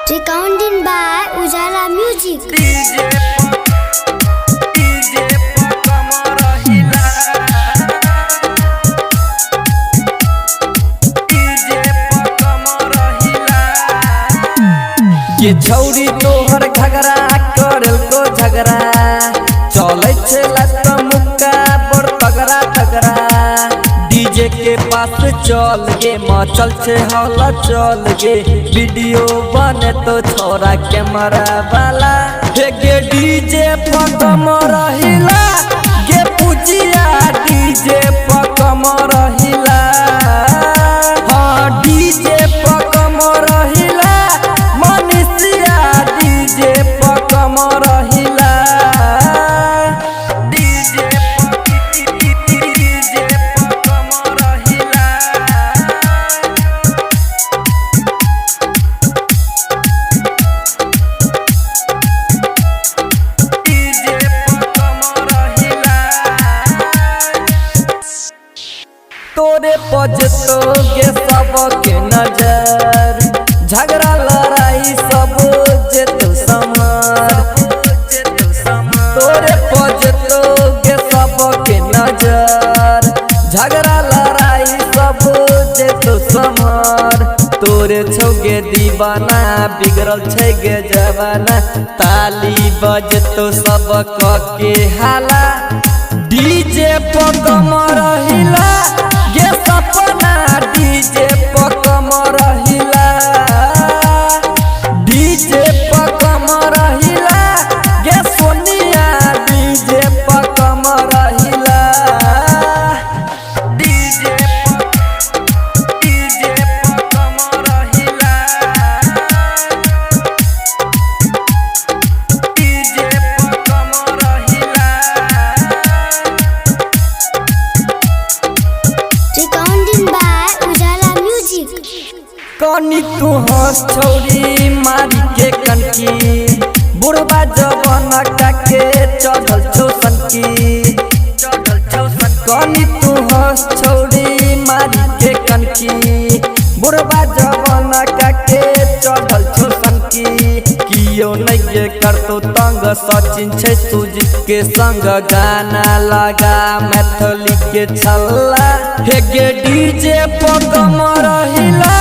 Recording by Ujala Music. DJ पर कमर हिला, DJ पर कमर हिला। ये छौरी तोहर घगरा करल को झगड़ा, चलै छै लत मुक्का बड़ तगड़ा तगड़ा। डीजे के पास चल गे, मचल छै हौला चल गे, वीडियो बने तो छोरा कैमरा वाला। हे गे डीजे पर कमर हिला, गे पूजिया डीजे पर कमर हिला। हाँ डीजे पर कमर हिला, मनीषिया डीजे पर कमर हिला। डीजे पर कमर हिला, डीजे पर कमर हिला। तोरे पजतो गे सबके नजर, झगड़ा लड़ाई सब जेतो समर। तोरे पजतो गे सबके नजर, झगड़ा लड़ाई सब जेतो समर। तोरे छौगे दीवाना, बिगड़ल छै गे जवाना, ताली बजतो सब के हाला। डीजे पर कमर हिला, गे सपना डीजे पर कमर हिला। डीजे पर कमर हिला, गे सोनिया डीजे पर कमर हिला। डीजे पर कमर हिला, डीजे पर कमर हिला। Recording by Ujala Music. कनी तू हंस छौरी मारी के कनकी, बुढ़बा जवान के चढ़ल छौ सनकी। कनी तू हंस छौरी मारी के कनकी, बुढ़बा जवान के चढ़ल छौ सनकी। कियो नहीं करतो तंग, सचिन छै सुजीत के संग, गाना लगा मैथिली के छल्ला। हे गे डीजे पर कमर हिला,